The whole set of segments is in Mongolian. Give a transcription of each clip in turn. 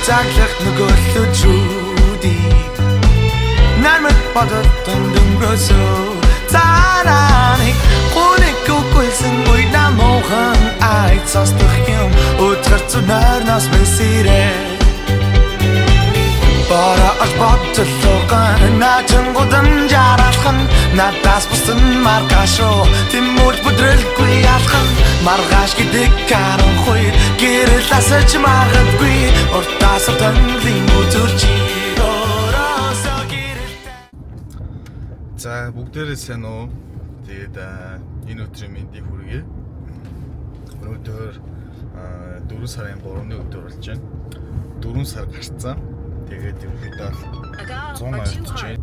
Заглах нөгөөлөчүүдийг Нармад бодолтон дөнгөрөөсөө Цаанаа гүник үгүйсэн үе намуухан айд сонсдох юм Өдгөр зүнөрнөөс мэсэрээ Бара аж бодлогон начин гудан жаралхан надаас бусан маргаашо тэмүүлж бүдрэлгүй алхан маргааш гэдэг харанхуй гэрэл асаж магадгүй уртаас тонлын үзүрч өөрөөсөө гэрэлтэй. За, бүгдээрээ сайн уу? Тэгээд энэ өдрийн мэндийг хүргэе. Өнөөдөр 4 сарын 3-ны өдөр болж байна. 4 сар гарцсан. Тэгээд ерөнхийдөө 100 ойртож байна.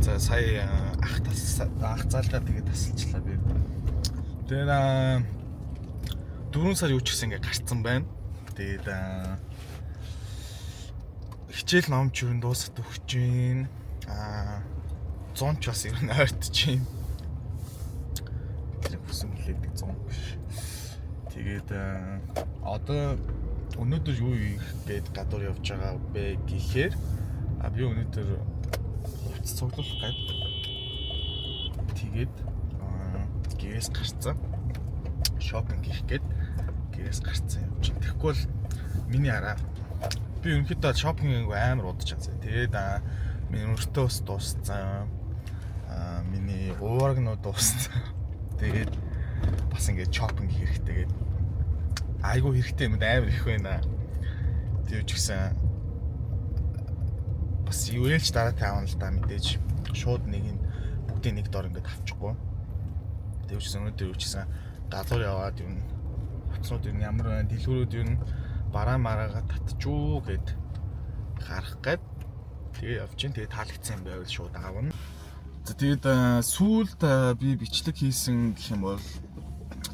За, сая ах тас ах заалгаа тэгээд тасалчлаа би. Тэгээд 4 сар юу ч гэсэн ингээ гарцсан байна. Тэгээд хичээл ном ч ер нь дуусаад өгч байна. 100 ч бас ер нь ойртож байна. Тэр хүсэн хүлээдэг 100 биш. Тэгээд одоо өнөөдөр юу хийх гээд гадуур явж байгаа бэ гэхээр би өнөөдөр хувцас цуглуулах гээд тэгээд гэрээс гарцсан. Шопинг хийх гээд гэрээс гарцсан явж байна. Тэгэхгүй бол миний араа би ерөнхийдөө шопинг амар удаж байгаа. Тэгээд миний өртөө бас дууссан. Миний уурагнууд дууссан. Тэгээд бас ингээд шопинг хийх хэрэгтэй гээд айгүй хэрэгтэй юм амар их байна. Тэгээд ч гэсэн бас юу ээлж дараатай авна л да, мэдээж шууд нэг нь бүгдийг нэг дор ингээд авчихгүй. Тэгээд ч гэсэн өнөөдөр юу ч гэсэн гадуур яваад юу хувцснууд юу ямар байна, дэлгүүрүүд юу бараа мараага татчуу гэд гарах гээд тэгээ явж гин. Тэгээ таалагдсан юм байвал шууд авна. За, тэгээд сүүлд би бичлэг хийсэн гэх юм бол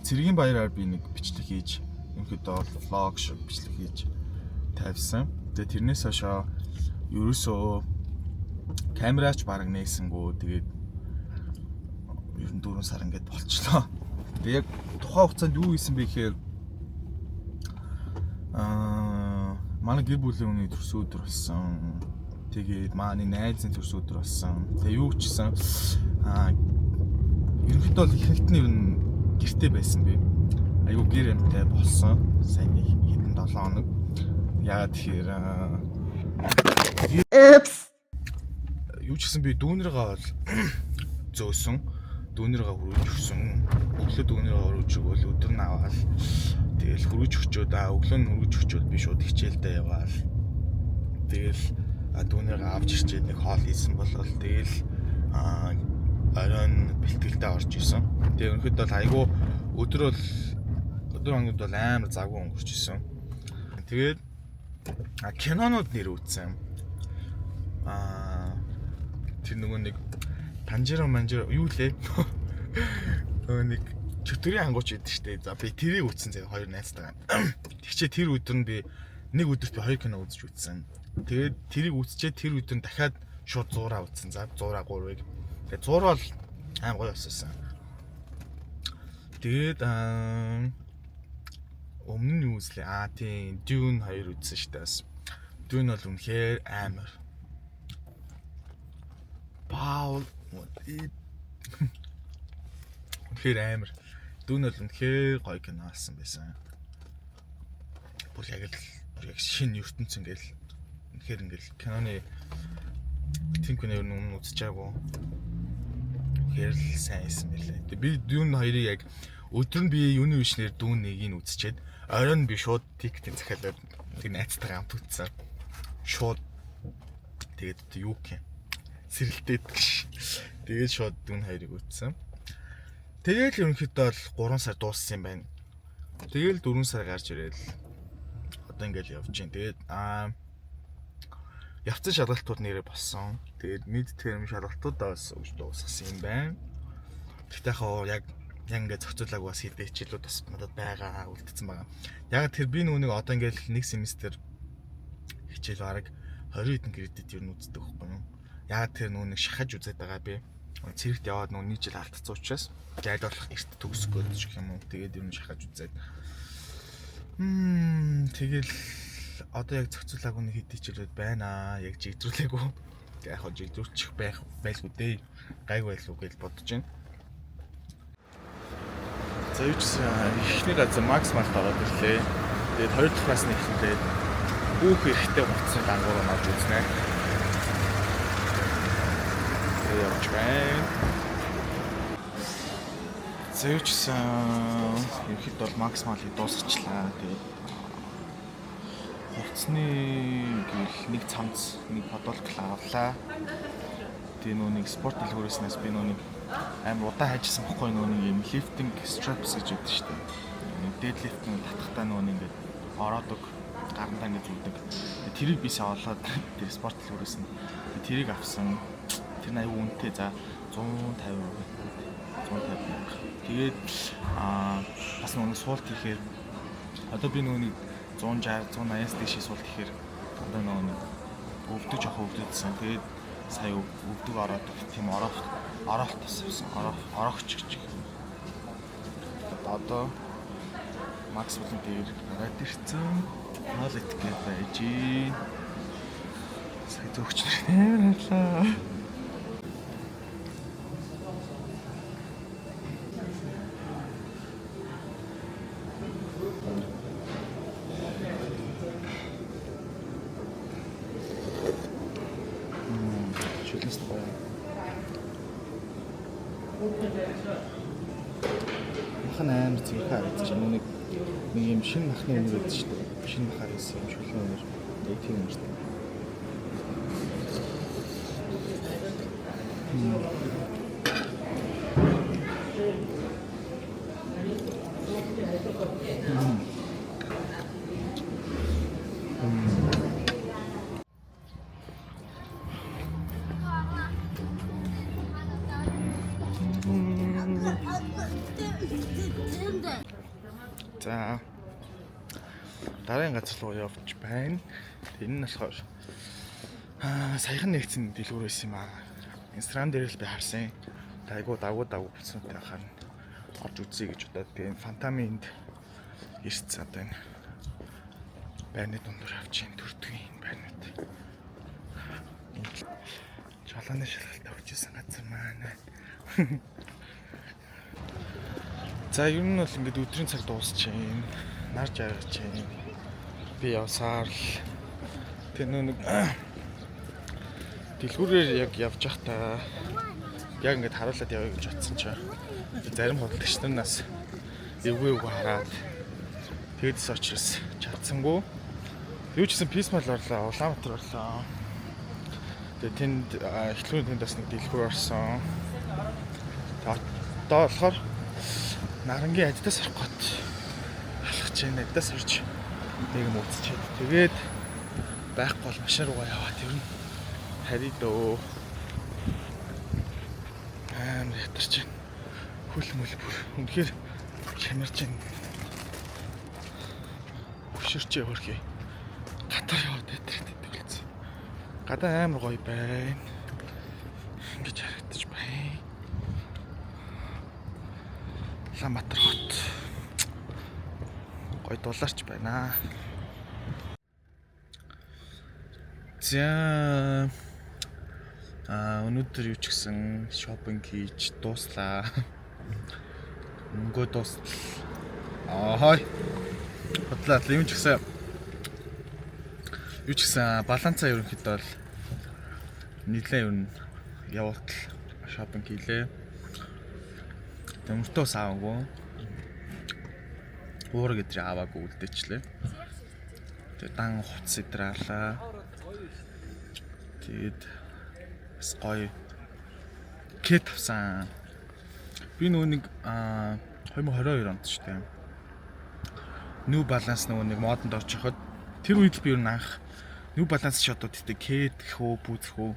цэргийн баяраар би нэг бичлэг хийж, ерөнхийдөө бол vlog шиг бичлэг хийж тавьсан. Тэгээд тэрнээс хойшоо ерөөсөө камераач бараг нээсэнгүү. Тэгээд ер нь 4 сар ингээд болчлоо. Тэгээд яг тухайн хугацаанд юу хийсэн бэ гэхээр манай гэр бүлийн хүний төрсөн өдөр болсон. Тэгээд манай найзын төрсөн өдөр болсон. Тэгээ юу ч гэсэн ерөнхийдөө бол ихэнхт нь ер нь гэрте байсан би. Айгу гэр юмтай болсон. Сайн нэг хэдэн 7 хоног. Яагаад тэгэхээр Oops. юу ч гэсэн би дүүнэргээ бол зөөсөн. Дүүнэргээ хүргэж өгсөн. Өглөө дүүнэргээ хүргэж өгөөл, өдөр нь аваал. Тэгэл хүргэж өгчөөд өглөө нь хүргэж өгчөөд би шууд хичээлдээ яваал. Тэгэл дүүнэргээ авч ирчээд нэг хоол хийсэн болол тэгэл оройн бэлтгэлдээ орж исэн. Тэгээ ерөнхийдөө бол айгүй өдөр бол өдөр хоногд бол амар завгүй өнгөрч исэн. Тэгээд кинонууд нэр үзсэн. Тэр нөгөө нэг Танжиро Манжиро юу лээ? Нөгөө нэг чөтгөрийн ангууч идэв штэ. За, би тэрийг үзсэн заяа хоёр найзтайгаа. Тэгчээ тэр өдөр нь би нэг өдөрт би хоёр кино үзэж үзсэн. Тэгээд тэрийг үзчихэд тэр өдөр нь дахиад шууд зураа үзсэн. За, зураа 3-ыг. Тэгээд зураа бол аим гоё болсон. Тэгээд өмнө нь юу үзлээ? Тийм, Dune 2 үзсэн штэ бас. Dune бол үнэхээр амар. Паул үнэхээр амар. Dune бол үнэхээр гоё кино болсон байсан. Бүр яг л бүр яг шинэ ертөнц ингээл үнэхээр ингээл киноны тийм кино ер нь өмнө үзчихээгүй. Үнэхээр л сайн байсан мэлээ. Тэгээ би Dune 2-ыг яг өдөр нь би юуны вишнэр Dune 1-ийг үзчихэд оройн би шууд ticket ийг захиалаад тэг найзтайгаа хамт үзсэн. Шууд тэгээд одоо юу гэх юм сэрэлтээд гэж. Тэгээд шууд Dune 2-ыг үзсэн. Тэгэл ерөнхийдөө бол 3 сар дууссан юм байна. Тэгэл 4 сар гарч ирээд одоо ингээл явж байна. Тэгээд явцсан шалгалтууд нэрээ болсон. Тэгээд mid term шалгалтуудаа бас өгч дуусгасан юм байна. Гэхдээ яг яг ингээд зохицуулаагүй бас хэдэн хичээлүүд бас надад байгаа, үлдсэн байгаа. Яг тэр би нүг одоо ингээд нэг семестр хичээл бараг 20 хэдэн кредит ер нь үздэг байхгүй юу? Яг тэр нүг шахаж үзээд байгаа би. Цэрэгт яваад нүг нэг жил алдсан учраас аль болох эрт төгсөх гээд ч гэх юм уу. Тэгээд ер нь шахаж үзээд. Тэгэл Одоо яг зохицуулаагүй нэг хэдий чирээд байна. Яг жигдрүүлээгүй. Яг хоо жигдрүүлчих байх байлгүй дээ. Гайг байлгүй гэж бодож байна. За юу ч гэсэн эхний газар Макс Март ороод ирлээ. Тэгээд хоёр дахь классны эхлүүлээд бүх эрэгтэй хувцсны дангуур нь орж үзнэ. Тэгээд явж байна. За юу ч гэсэн ерөнхийдөө бол Макс Малыг дуусгачлаа. Тэгээд хувцсны гэвэл нэг цамц, нэг подолк л авлаа. Тэгээ нөө нэг спорт дэлгүүрээснээс би нөө нэг амар удаан хайжсан бохгүй нөө нэг юм lifting straps гэж байдаг шүү дээ. Нэг deadlift нэг татхтаа нөө нэг ингээд ороодог, гарандаа ингээд зүүдэг. Тэрийг би сайн олоод тэр спорт дэлгүүрээс нь тэрийг авсан. Тэр нь аюу үнэтэй, за 150 150 мянга. Тэгээд бас нөгөө суулт хийхээр одоо би нөгөө нэг 160 180-аас дээш суулт хийхээр дандаа нөгөө нэг өвдөж явах өвдөдсөн. Тэгээд сая өвдөг ороод тийм ороох ороолт бас авсан. Ороох ороогч гэж. Одоо Макс болон дээр гараад ирсэн. Хоол идэх гээд байж. Сая зөөгч нар амар харлаа. Шүлэнс гоё. Мах нь амар цэвэрхэн харагдаж байна. Нэг нэг юм шинэ махны үнэр байдаг шүү дээ. Шинэ махаар хийсэн юм шүлэн үнэр. Яг тийм юм шүү дээ. За дараагийн газар руу явж байна. Энэ нь болохоор саяхан нэгдсэн дэлгүүр байсан юм аа. Instagram дээр л би харсан. Айгуу дагуу болсон байхаар орж үзье гэж бодоод тэгээ Фантамын энд ирсэн. Одоо энэ байрны дундуур авч ин төрдгийн энэ байрнууд. Жолооны шалгалт өгчээсэн газар маань. За ер нь бол ингээд өдрийн цаг дуусчихээн. Нар жаргаж байна. Би явсаар л тэр нэг дэлгүүрээр яг явж байхдаа яг ингээд харуулад явъя гэж бодсон чинь зарим худалдагч нараас эвгүй эвгүй хараад тэгэдс очроос чадсангүй. Юу ч гэсэн Писмал орлоо, Улаанбаатар орлоо. Тэгээ тэнд эхлүүрийн тэнд бас нэг дэлгүүр орсон. Тэгээ одоо болохоор Нарангийн Adidas орох гээд алхаж байна. Adidas орж нэг юм үзчихэд. Тэгээд байхгүй бол машин руугаа яваад ер нь харъя дөө. Амар ятарч байна. Хөл мөл бүр үнэхээр чамарч байна. Хөшөрч явархий. Гадар яваад байдаг болсон. Гадаа амар гоё байна. Ингэж харагдаж байна. Улаанбаатар хот. Гоё дулаарч байна. За өнөөдөр юу ч гэсэн шопинг хийж дууслаа. Мөнгөө дуустал. Аахай. Бодлоо юм ч гэсэн юу ч гэсэн балансаа ерөнхийдөө бол нэлээд ер нь явуутал шопинг хийлээ. Төмөртөө бас аваагүй. Уураг өдрийг аваагүй үлдээчлээ. Тэгээ дан хувцас идралаа. Тэгээд бас гоё кет авсан. Би нөгөө нэг 2022 онд ч тийм New Balance нөгөө нэг модонд орчиход тэр үед би ер нь анх New Balance ч одоо тэгтээ кет гэх үү, пүүз гэх үү.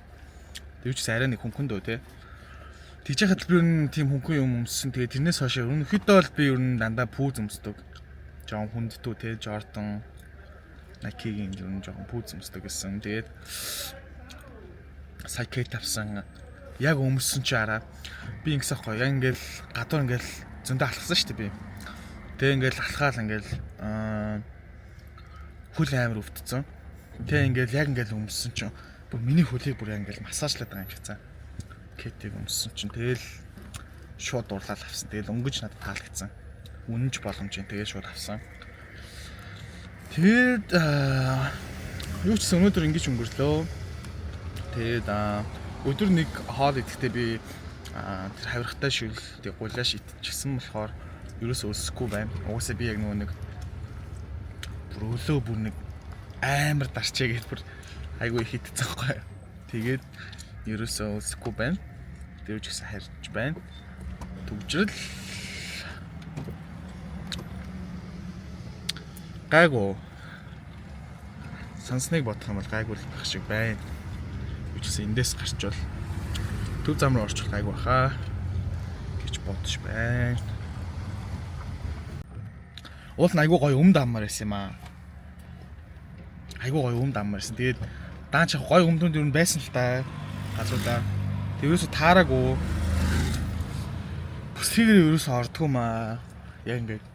Тэр ч арай нэг хөнгөн дөө те. Тэгж яхад би ер нь тийм хөнгөн юм өмссөн. Тэгээ тэрнээс хойш ерөнхийдөө бол би ер нь дандаа пүүз өмсдөг. Жоон хүнддүү те, Jordan, Nike-гийн ер нь жоон пүүз өмсдөг гэсэн. Тэгээд сая кет авсан. Яг өмссөн чи араа би ингэсэн аахгүй. Яг ингээл гадуур ингээл зөндөө алхсан шүү дээ би. Тэгээ ингээл алхаал ингээл Хөл амар өвдсөн. Тэг ингээл яг ингээл өмссөн чинь бүр миний хөлийг бүр яг ингээл массажлаад байгаа юм шиг цаа. Кетийг өмссөн чинь тэгэл шууд дурлал авсан. Тэгэл өнгөж надад таалагдсан. Үнэнч боломж юм. Тэгээд шууд авсан. Тэгээд юу ч гэсэн өнөөдөр ингэж өнгөрлөө. Тэгээд өдөр нэг хоол идэхдээ би тэр хавиргатай шүл тэг гулааш идчихсэн болохоор ерөөсөө өлсөхгүй байна. Угаасаа би яг нөгөө нэг бүр өлөө бүр нэг амар дарчээ гэж бүр айгүй их идсэн байхгүй. Тэгээд ерөөсөө өлсөхгүй байна. Тэр ч гэсэн харж байна. Төгжрөл гайгүй. Сансныг бодох юм бол гайгүй л байх шиг байна. Юу ч гэсэн эндээс гарчвал төв зам руу орчих гайгүй баха гэж бодож байна. Уул нь айгүй гоё өмд аммаар байсан юм аа. Айгүй гоё өмд аммаар байсан. Тэгээд даан чи гоё өмдүүд ер нь байсан л та. Газруудаа. Тэг ерөөсө таараагүй. Бүсгээр ерөөсө ордгоо маа. Яг ингээд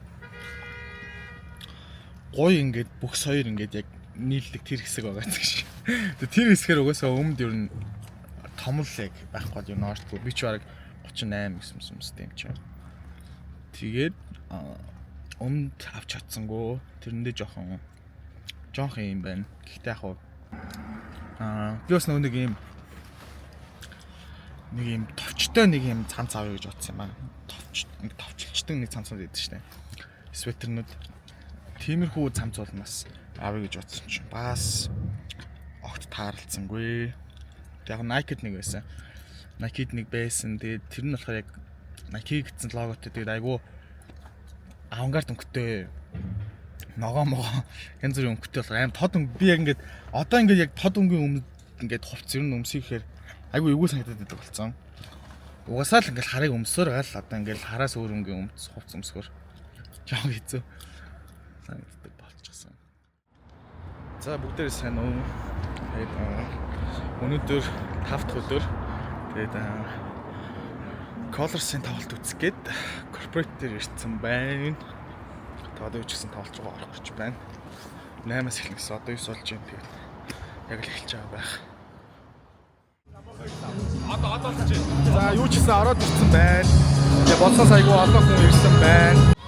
гоё ингээд бүхс хоёр ингээд яг нийлдэг тэр хэсэг байгаа гэдэг шиг. Тэг тэр хэсгээр угаасаа өмд ер нь том л яг байхгүй бол ер нь ордгоо. Би ч бараг 38 гэсэн юмстэй юм чинь. Тэгээд өмд авч чадсангүй. Тэрэндээ жоохон юм байна. Гэхдээ яг би бас нөгөө нэг юм товчтой нэг юм цамц авъя гэж бодсон юм аа. Товч нэг товчлчдаг нэг цамцнууд байдаг шнэ. Светернүүд. Тиймэрхүү цамц бол бас авъя гэж бодсон чинь бас огт тааралцсангүй. Тэг яг Nike-д нэг байсан. Nike-д нэг байсан. Тэгээд тэр нь болохоор яг Nike гэсэн логотой. Тэгээд айгүй авангард өнгөтэй ногоо могоо янз бүрийн өнгөтэй болохоор аим тод өнгө би яг ингээд одоо ингээд яг тод өнгийн өмд ингээд хувц ер нь өмсөй гэхээр айгүй эвгүй санагдаад байдаг болсон. Угаасаа л ингээд харыг өмсөөр гал одоо ингээд хараас өөр өнгийн өмд хувц өмсгөр жоон хэцүү санагддаг болчихсон. За бүгдээрээ сайн уу. Тэгээд өнөөдөр 5 дахь өдөр тэгээд Colors-ын тоглолт үзэх гээд корпорат дээр ирсэн байна. Тэгээд одоо юу ч гэсэн тоглолт руу орох гэж байна. 8-аас эхэлнэ гэсэн. Одоо 9 болж байна. Тэгээд яг л эхэлж байгаа байх. За юу ч гэсэн ороод ирсэн байна. Тэгээ бодсоос айгүй олон хүн ирсэн байна.